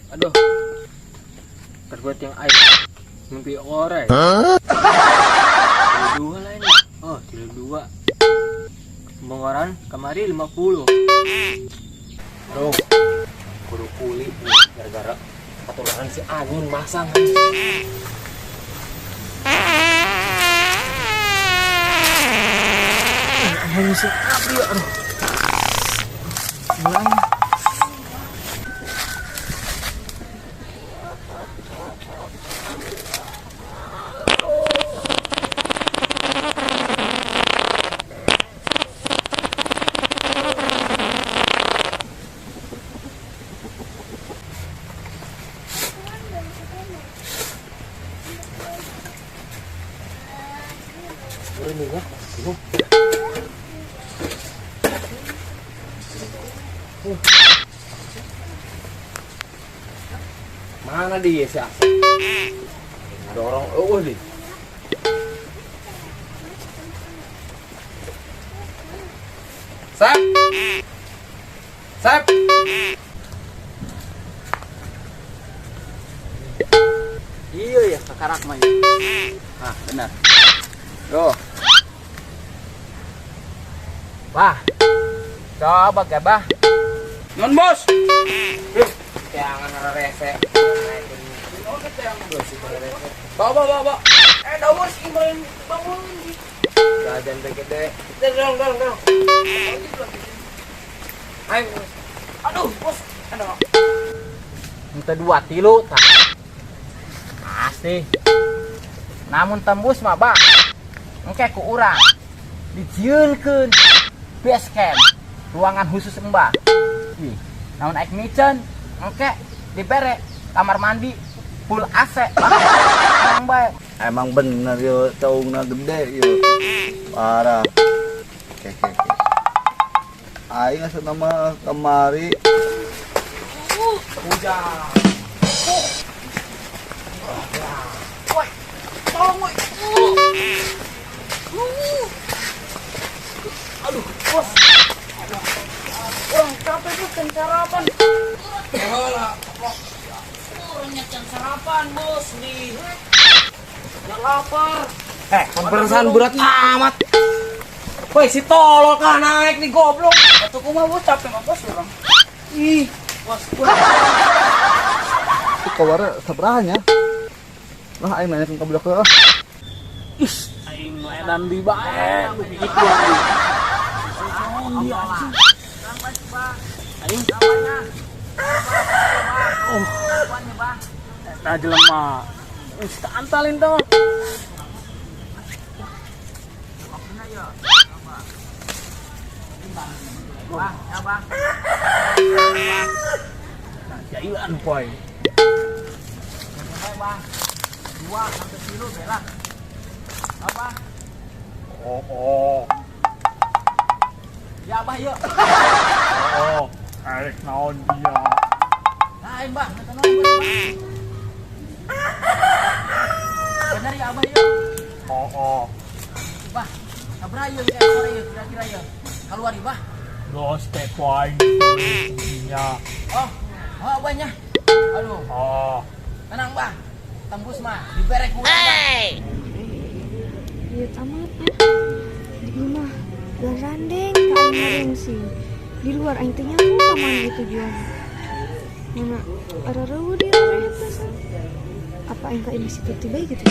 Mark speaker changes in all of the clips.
Speaker 1: Aduh. Terbuat yang air. Mimpi ore. Huh? Dua lainnya. Oh, tilu dua. Pengeluaran kemari 50. Aduh. Kudu kuli gara-gara patularan si Anyun masang. Anyun si Abdi, aduh. Mulai. Mana dia si Asep? Ada orang eueuh di. Sep. Sep. Iya ya, kakarak mah. Ah, benar. Tuh. Wah. Coba gabah.
Speaker 2: Non bos.
Speaker 1: Jangan rese.
Speaker 2: Bawa bawa bawa. Bos bangun bangun.
Speaker 1: Jajan gede.
Speaker 2: Dorong dorong dorong.
Speaker 1: Ayo.
Speaker 2: Aduh, bos. Aduh.
Speaker 1: Ente dua tilu tah. Pasti. Namun tembus mah, Bang. Engke ku urang dijieunkeun base camp, ruangan khusus embah. Ih, namun aik micen engke dibere kamar mandi full AC. Emang bae.
Speaker 3: Emang bener yo, caungna gede yo. Parah. Oke, oke, oke. Aing asa nama kemari.
Speaker 2: Hujan. Woi, tolong woi. Aduh, bos. Orang capek bos, can sarapan. Alah, orangnya can sarapan bos nih. Nggak lapar.
Speaker 1: Pemerasan berat amat. Woi, si tolol kan naik nih goblok.
Speaker 2: Atuh kumaha bos, capek mah bos orang. Ih, bos.
Speaker 3: Itu kawara sabrahnya. Lah aing nanya ke budak ah.
Speaker 1: Ih, aing edan di bae begitu. Aing. Oh. Eta jelema. Geus antalin teh.
Speaker 2: Wah, ya bang.
Speaker 1: Nah, jailan poy.
Speaker 2: Bang. 2 sampai kilo bela. Apa?
Speaker 1: Oh, oh.
Speaker 2: Ya abah yuk.
Speaker 1: Oh, arek naon dia.
Speaker 2: Nah, Mbah, minta naon Mbah. Bener ya abah yuk.
Speaker 1: Oh, oh.
Speaker 2: Bah, sabra yuk kayak sore yuk kira-kira yuk. Keluar yuk, Bah.
Speaker 1: Los teh poin kuncinya.
Speaker 2: Oh, oh abahnya. Aduh.
Speaker 1: Oh.
Speaker 2: Tenang, Bah. Tembus mah, dibere ku urang, Bah.
Speaker 4: Iya amat ya. Di imah garandeng ka aing ngarungsing. Di luar aing teh nyaho ka mana tujuan. Mana arareueuh dia reheta. Apa aing ka imah si Tuti bae gitu.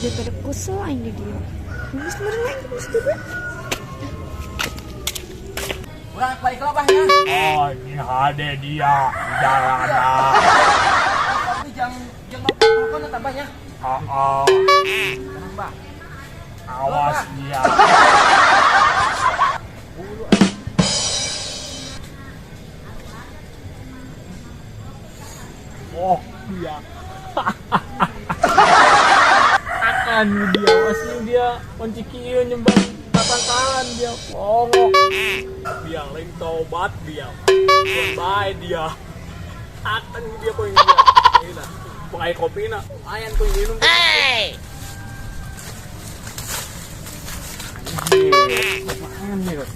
Speaker 4: Daripada kesel aing di dieu. Geus meureun aing ka situ bae.
Speaker 2: Urang balik lah, Bah ya.
Speaker 1: Oh, ini hade dia jarana.
Speaker 2: Tapi jangan jangan tambahnya.
Speaker 1: Oh, oh.
Speaker 2: Tenang, Bah.
Speaker 1: Awas dia. Oh, dia. Akan dia, masih dia kunci kieu nyembah tatangkalan dia. Pongok. Dia lain tobat dia. Bye dia. Akan dia poin dia. Ayeuna. Pakai kopi na, lumayan tuh minum.
Speaker 2: Hey.
Speaker 1: Lumayan nih, Bos.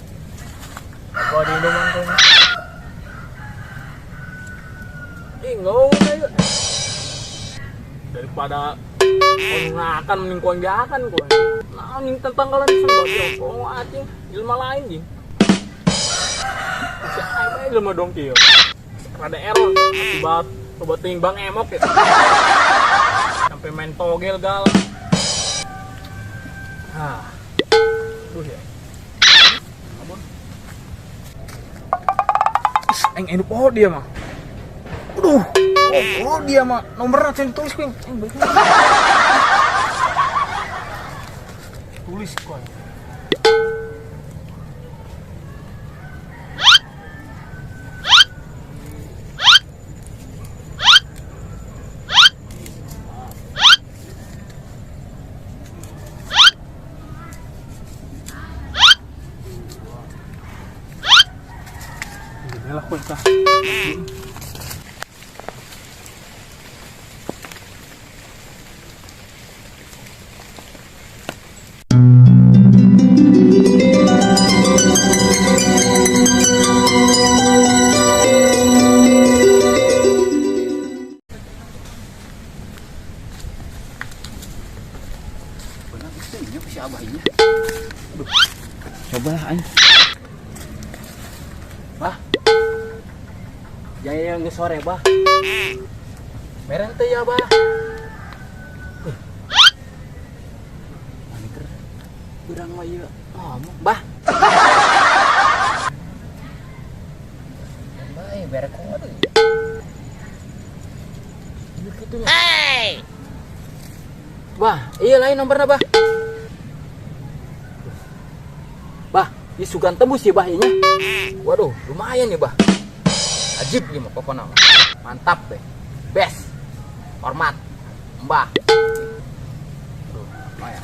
Speaker 1: Gua di minuman tuh. Ngomong ayo. Daripada kongakan mending konjakan kowe. Nah, ning tetanggalan sembah pongo acing jelema lain jing. Si aing jelema dong kieu. Rada error akibat coba ting Bang Emok ya. Sampai main togel gal. Ah. Duh ya. Abon. Aing anu poho dia mah. Aduh. Oh, dia mah nomorna can ditulis kuing. Aing balik. Tulis kuing. Gimana lah kuing tah.
Speaker 2: Si abahnya. Aduh. Cobalah aing. Bah. Jaya yang sore, bah. Meren teh ya, bah. Mana keur urang mah ieu ngomong, bah. Bae bere kode. Ieu kitu nya. Hey. Bah, iya lain nomorna, bah. Bah, ini sugan tembus ya bah nya. Waduh, lumayan ya bah. Ajib nih mah pokoknya. Mantap deh. Best. Hormat. Mbah. Aduh, lumayan.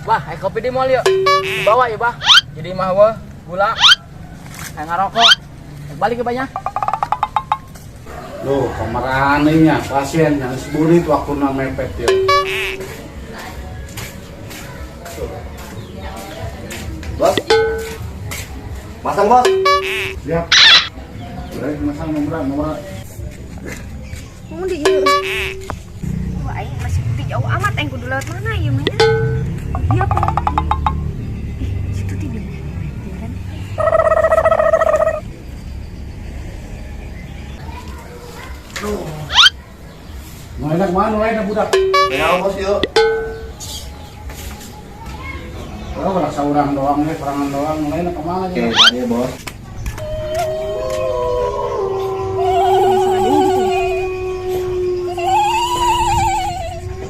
Speaker 2: Bah, ayo kopi di mall yuk. Dibawa ya bah. Jadi mah weh, gula. Kayak ngarokok. Balik ya banyak.
Speaker 5: Loh, kamarane pasien yang seburit waktu mepet ya.
Speaker 3: Bos, masang bos.
Speaker 5: Siap. Boleh masang nomor.
Speaker 4: Mau di ieu. Wah, aing masih putih jauh amat aing kudu lewat mana ieu mah nya? Iya apa? Ih, situ ti dia. Kan?
Speaker 5: Duh. Mau enak mana lain budak?
Speaker 3: Ya bos yuk.
Speaker 5: Oh, rasa orang doang nih, serangan doang, lain apa kemana?
Speaker 3: Oke, tadi bos.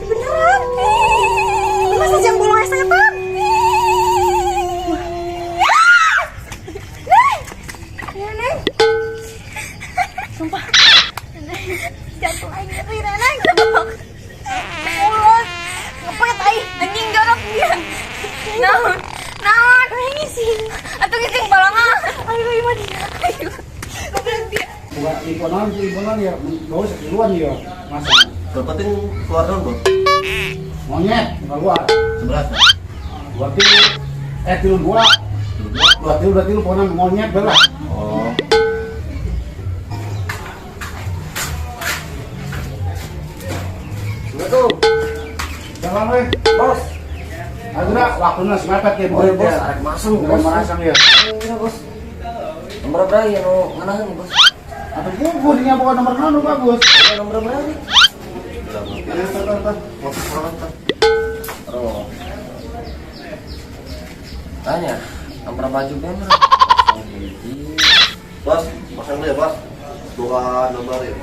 Speaker 4: Beneran? Masa jam bolong setan? Neng, sumpah, jantung aing ngeri, Neneng. Mulut, ngepet aing, anjing jorok dia. Naon? Naon? Ngising. Atuh ngising balongan. Ayo ieu dia. Ayo. Goblok dia.
Speaker 5: Buka iponan ya, bawa sekiluan ya, masa.
Speaker 3: Berpenting keluar dulu, Bos.
Speaker 5: Monyet keluar.
Speaker 3: Sebelas.
Speaker 5: 2 tilu, tilu 2. 2 tilu, 2 tilu ponan monyet belah.
Speaker 3: Oh.
Speaker 5: Tuh. Jalan weh, Bos. Aduh, waktunya semepet ya, bos.
Speaker 2: Bos, arek masang, bos.
Speaker 5: Masang ya.
Speaker 2: Iya, bos. Nomor berapa ya, nu nganaheun, bos?
Speaker 5: Atau buku nih bukan nomor nanu bagus.
Speaker 2: Nomor berapa? Oh. Tanya, nomor baju bener.
Speaker 3: Bos, pasang dulu ya, bos. 2 nomor ya.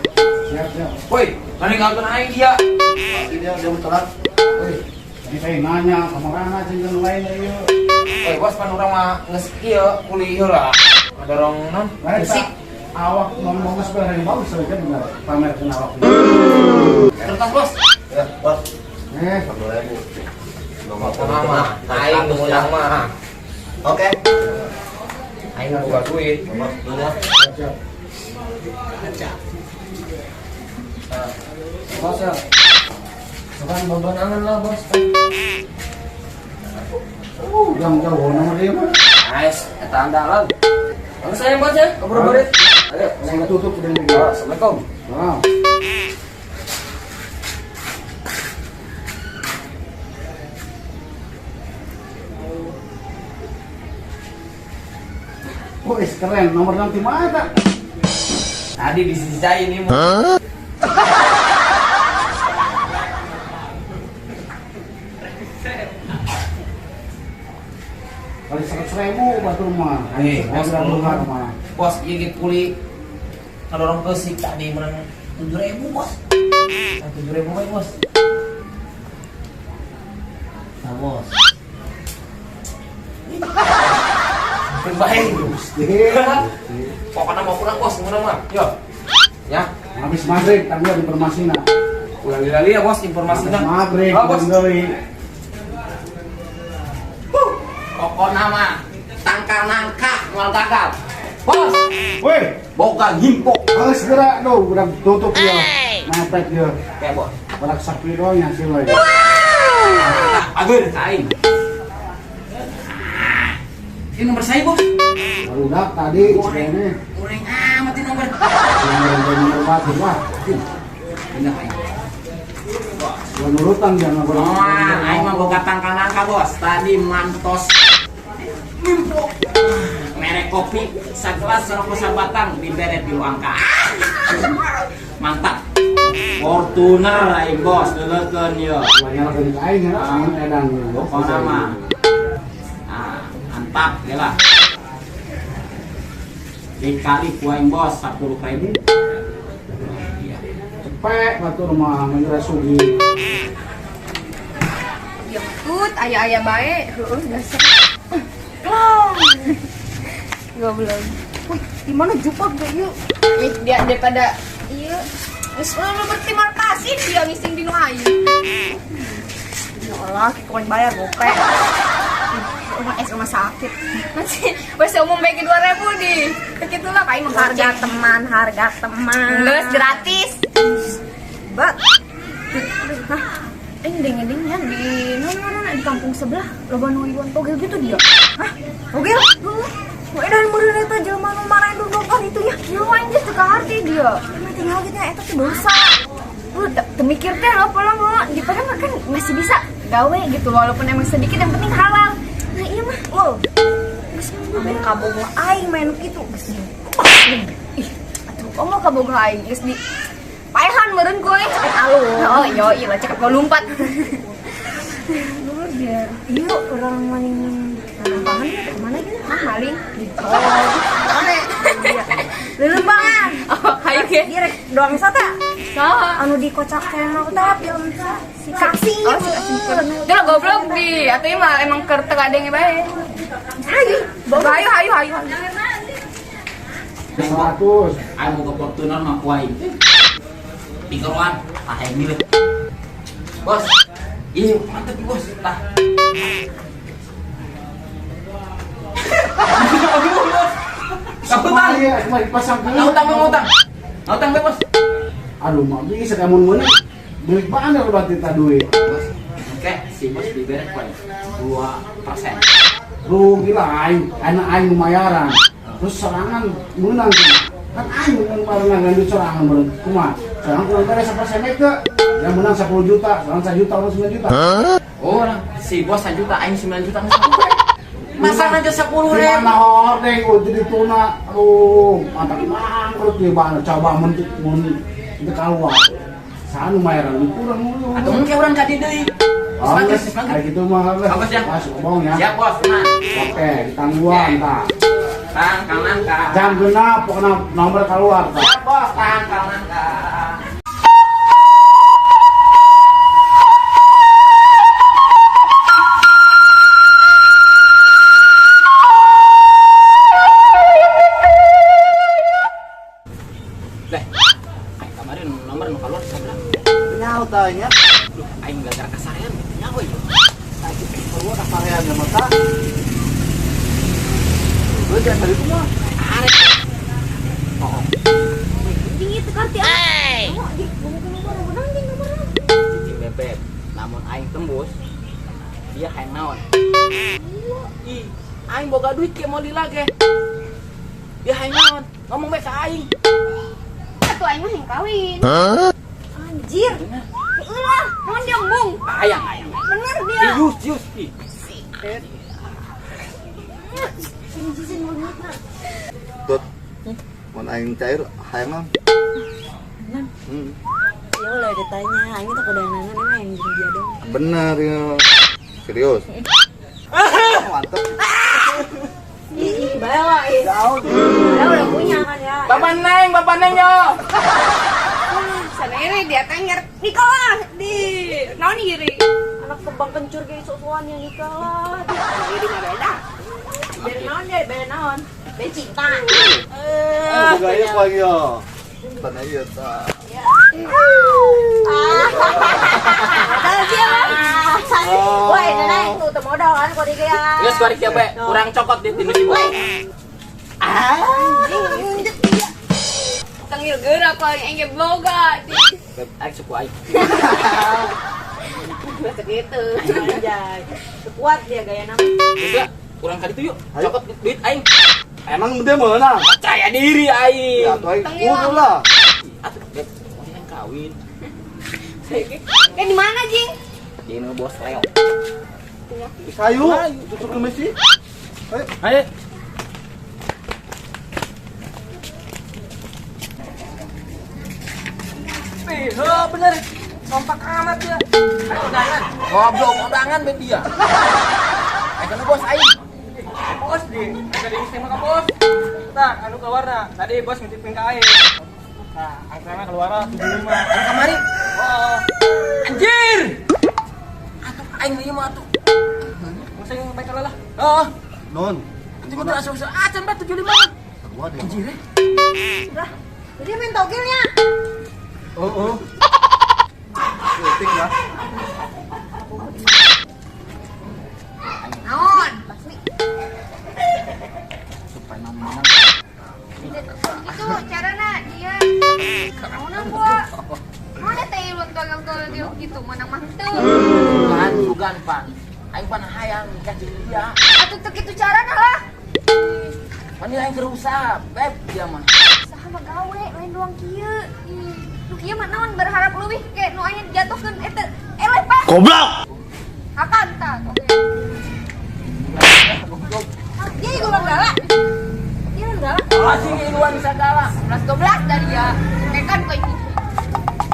Speaker 5: Siap, siap.
Speaker 2: Woi, mana ngalun aing dia?
Speaker 3: Pasti dia telat.
Speaker 5: Woi, tadi saya nanya sama mana sih yang lain ieu.
Speaker 2: Woi, bos pan urang mah geus ieu kuli heula. Ngadorong non? Gesik.
Speaker 5: Awak ngomong geus bareng bagus kan bener. Pamer kena awak.
Speaker 2: Kertas, bos.
Speaker 3: Ya, bos.
Speaker 5: 10.000.
Speaker 3: Nomor
Speaker 2: mah, aing nu ngundang mah.
Speaker 3: Oke.
Speaker 2: Aing boga duit.
Speaker 3: Bos, dulu ya.
Speaker 5: Siap.
Speaker 2: Bos ya. Bukan bebenangan lah, bos.
Speaker 5: Yang jauh nomor dia mah.
Speaker 2: Nice, eta andalan. Langsung saya bos ya, kabur-burit. Ayo,
Speaker 5: Saya tutup udah ini.
Speaker 2: Assalamualaikum.
Speaker 5: Salam. Oh, is keren. Nomor 6 di mana?
Speaker 2: Tadi di sisi saya ini.
Speaker 5: Kali 100.000 batu mah.
Speaker 6: Eh, bos,
Speaker 5: rumah.
Speaker 6: Bos, iya gitu kuli ngadorong kesik tadi menang 7.000 bos. Nah, 7.000 bae bos. Nah bos.
Speaker 2: Baik.
Speaker 5: Gusti.
Speaker 2: Pokoknya mau kurang bos, gimana mah? Yo. Ya.
Speaker 5: Habis maghrib tanggal informasinya.
Speaker 2: Ulah lali ya bos informasinya.
Speaker 5: Habis maghrib
Speaker 2: Oh, bos.
Speaker 5: deui.
Speaker 2: Pokoknya mah tangkal nangka moal gagal. Bos,
Speaker 5: Woi,
Speaker 2: boga ngimpok.
Speaker 5: harus segera do, udah tutup ya. Mepet ya.
Speaker 2: Oke, bos.
Speaker 5: Barak sapi doang yang sih loy.
Speaker 2: Agur aing. Ini nomor saya, bos.
Speaker 5: Baru udah tadi ini.
Speaker 2: Goreng amat ini nomor.
Speaker 5: Nomor batu wah.
Speaker 2: Bener aing.
Speaker 5: Gua nurutan jangan gua.
Speaker 2: Wah, aing mah boga tangkal nangka, bos. Tadi mantos ngimpok. Merek kopi sagelas rokok sabatang diberet di angka. Mantap. Fortuner aing bos, leulekeun ieu.
Speaker 5: Gua nyalakeun ka aing ya, aing edan.
Speaker 2: Pokokna mah. Ah, mantap ya lah. Dikali ku aing bos 10.000. Iya.
Speaker 5: Cepet batu rumah menyerah sugi.
Speaker 4: Jemput ayah-ayah baik. Heeh, dasar. Klong. Goblok.
Speaker 7: Wih, di mana jupot gak yuk?
Speaker 4: Ih, dia daripada iya. Geus lu berterima kasih dia ngising di nu aing.
Speaker 7: Ya Allah, kau bayar gope. Rumah es rumah sakit.
Speaker 4: Masih wes umum bagi 2.000 di. Begitulah aing mah
Speaker 7: Harga teman, harga teman.
Speaker 4: Geus gratis.
Speaker 7: Bet.
Speaker 4: Hah? Aing deng-dengnya di no, di kampung sebelah loba nu iwan togel gitu dia.
Speaker 7: Hah? Togel?
Speaker 4: Heeh.
Speaker 7: Wah, edan meureun eta jelema nu marahin duduk itu ya.
Speaker 4: Ya aing geus teu kaharti dia.
Speaker 7: Emang tinggal gitu eta teh dosa.
Speaker 4: Lu teu mikir teh lo pulang lo di padahal kan masih bisa gawe gitu walaupun emang sedikit yang penting halal. Nah iya mah.
Speaker 7: Wow,
Speaker 4: Geus
Speaker 7: main kabogoh aing main kitu geus.
Speaker 4: Ih, atuh komo kabogoh aing geus di paehan meureun ku aing cekek alus. Oh, iya iya lah cekek gua lompat.
Speaker 7: Dulu dia, iya orang maling lempangan ya kemana gitu?
Speaker 4: Hah, maling.
Speaker 7: Oh, lelembangan.
Speaker 4: Oh, hayu ge.
Speaker 7: Dia rek doang sata.
Speaker 4: Saha?
Speaker 7: Anu dikocak channel teh film si Kasih.
Speaker 4: Oh, si Kasih. Dulu goblok di, atuh ieu mah emang keur teu kadenge bae.
Speaker 7: Hayu,
Speaker 4: Hayu hayu hayu.
Speaker 5: 100.
Speaker 2: Aing boga Fortuner mah ku aing. Pikeroan, tah aing milih. Bos. Iya, mantep bos. Tah. Bos. Ngutang.
Speaker 5: Iya, cuma dipasang
Speaker 2: Ngutang, ngutang. Ngutang, bos.
Speaker 5: Aduh, mah bisa kamu meunang. Milik mana berarti tak duit.
Speaker 2: Bos, oke, si bos diberi poin 2%.
Speaker 5: Rugi lah aing, anak aing lumayaran. Terus serangan menang kan aing menang barengan lanjut serangan bareng. Kumaha? Serangan kurang beres 1% ke. Yang menang 10 juta, serangan 1 juta, orang 9 juta.
Speaker 2: Oh, si bos 1 juta, aing 9 juta. Masa aja 10.000.
Speaker 5: Gimana hordeng udah dituna, aduh, mantap bangkrut dia banget. Coba mun itu keluar. Sana lumayan kurang mulu.
Speaker 2: Atau mungkin orang kadi deui.
Speaker 5: Oh, kayak gitu mah.
Speaker 2: Bagus ya.
Speaker 5: Mas, ngomong ya.
Speaker 2: Siap, bos. Nah.
Speaker 5: Oke, ditangguhan tah.
Speaker 2: Tangkal nangka.
Speaker 5: Jam genap pokoknya nomor keluar tah.
Speaker 2: Siap, bos. Tangkal nangka. Leh, aing kemarin nomor nu keluar sabaraha?
Speaker 3: Nyaho tanya.
Speaker 2: Duh, aing gara-gara kasarean gitu nyaho ieu.
Speaker 3: Sakit keluar kasarean ya mata. Lu jangan tadi kumaha?
Speaker 2: Arek. Oh.
Speaker 4: Anjing itu karti ah. Oh, di ngomong anjing nomorna.
Speaker 2: Cicing bebek. Namun aing tembus, dia hayang naon? Ih, aing boga duit ke mau lila ge. Dia hayang naon? Ngomong bae ka aing.
Speaker 4: Atuh aing mah yang kawin. Anjir. Ulah, naon dia embung.
Speaker 2: Ayang, ayang.
Speaker 4: Bener dia.
Speaker 2: Yus, yus. Ih.
Speaker 4: Ini beungeutna.
Speaker 3: Tut. Mun aing cair hayang naon?
Speaker 7: Ya ulah ditanya, aing teh kudu nanya emang yang jeung dia dong.
Speaker 3: Bener ya. Serius. Mantep.
Speaker 7: Ih, bawa ih.
Speaker 3: Jauh.
Speaker 7: Ya udah punya kan ya.
Speaker 2: Bapak Neng yo.
Speaker 4: Sana ini dia teh nikah lah di naon iri.
Speaker 7: Anak kembang kencur kayak sok-sokan yang nikah lah.
Speaker 4: Iri mah beda.
Speaker 7: Beda naon dia, beda naon. Beda cinta.
Speaker 3: Eh, gaya lagi yo. Tanah ieu tah.
Speaker 7: Tahu siapa? Woi, nenek tuh teu modal kan kok dia.
Speaker 2: Geus kuari kieu bae, urang cokot di tinu si bos.
Speaker 4: Tengil gerak kalau yang ge boga di.
Speaker 2: Aing suku aing.
Speaker 4: Bahasa gitu.
Speaker 7: Anjay. Kuat dia gaya nama.
Speaker 2: Geus lah, urang ka ditu yuk. Cokot duit aing.
Speaker 3: Emang dia meunang?
Speaker 2: Percaya diri aing.
Speaker 3: Ya atuh aing kudu lah.
Speaker 2: Atuh, Beb, yang kawin.
Speaker 4: Kayak di mana, Jing?
Speaker 2: Di nu bos Leo.
Speaker 3: Sayu, tutup ke Messi. Ayo.
Speaker 1: Ayo. Ih, bener. Kompak amat ya.
Speaker 2: Ayo undangan. Goblok undangan be dia. Aing kana bos aing.
Speaker 1: Bos di, tadi sama ka bos. Tah, anu keluarna. Tadi bos ngitipin ka aing. Nah, angkana keluar 75.
Speaker 2: Anu kamari.
Speaker 1: Oh,
Speaker 2: Anjir. Atuh aing ieu mah atuh.
Speaker 1: masa yang baik lah.
Speaker 2: Heeh.
Speaker 3: Non.
Speaker 2: Anjing kudu asup acan bae 75 mah.
Speaker 3: Sarua dia.
Speaker 2: Anjir. Eh.
Speaker 7: Lah, jadi main togelnya.
Speaker 1: Oh, oh.
Speaker 3: Kritik ya.
Speaker 4: Naon? Basmi.
Speaker 2: Supaya menang.
Speaker 4: Itu carana dia. Naonan gua. Mana teh lu togel-togel dia gitu, menang mah teu.
Speaker 2: Sugan, sugan pan. Aing pan hayang nikah jeung dia.
Speaker 4: Atuh teu kitu carana lah.
Speaker 2: Pan aing keur usaha, beb dia mah.
Speaker 4: Saha mah gawe lain doang kieu. Ih, nu kieu mah naon berharap leuwih ke nu aya dijatuhkeun eta eleh pak.
Speaker 5: Goblok.
Speaker 4: Akan tah oke.
Speaker 7: Dia juga bang galak. Dia bang galak.
Speaker 2: Asing iluan sagala.
Speaker 4: 11 12 dari ya. Kayak kan kok ini.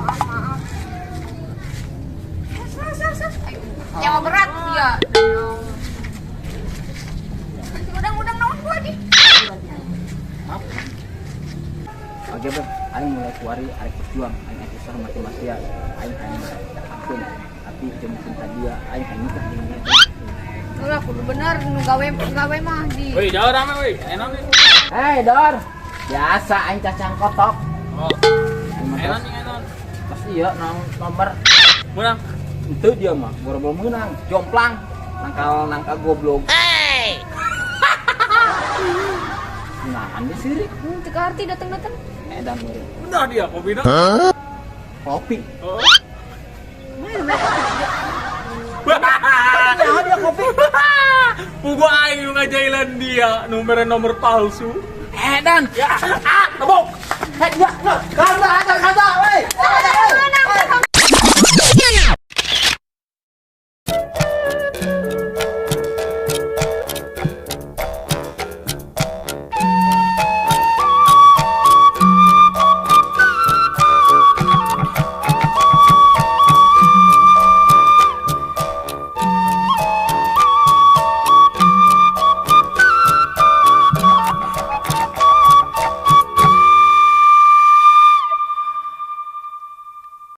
Speaker 4: Maaf, maaf. Sah, sah, sah. Ayo. Nyawa berat dia. Udang-udang naon gua di.
Speaker 2: Maaf. Oke, Beb. Aing mulai kuari arek berjuang, aing arek usaha mati-matian. Aing hayang ampun, tapi jeung cinta dia, aing hayang nikah jeung dia.
Speaker 4: Ulah kudu bener nu gawe gawe mah di.
Speaker 1: Woi, jauh rame woi. Enak nih.
Speaker 2: Hei, Dor. Biasa aing cacang kotok.
Speaker 1: Oh,
Speaker 2: Aing mah
Speaker 1: enak nih, enak.
Speaker 2: Pasti iya nang nomor
Speaker 1: Menang.
Speaker 2: itu dia mah boro-boro menang, jomplang, nangkal nangka goblok. Hey. Nah, anda sirik.
Speaker 4: Teu kaarti dateng-dateng.
Speaker 2: Edan meureun.
Speaker 1: Udah dia kopi dah.
Speaker 2: Kopi.
Speaker 1: Oh.
Speaker 2: Nah, dia kopi.
Speaker 1: Pugu aing nu ngajailan dia nomor palsu.
Speaker 2: Edan.
Speaker 1: Ya, ah, tebok.
Speaker 2: Hei, dia, no. Kata, kata, kata.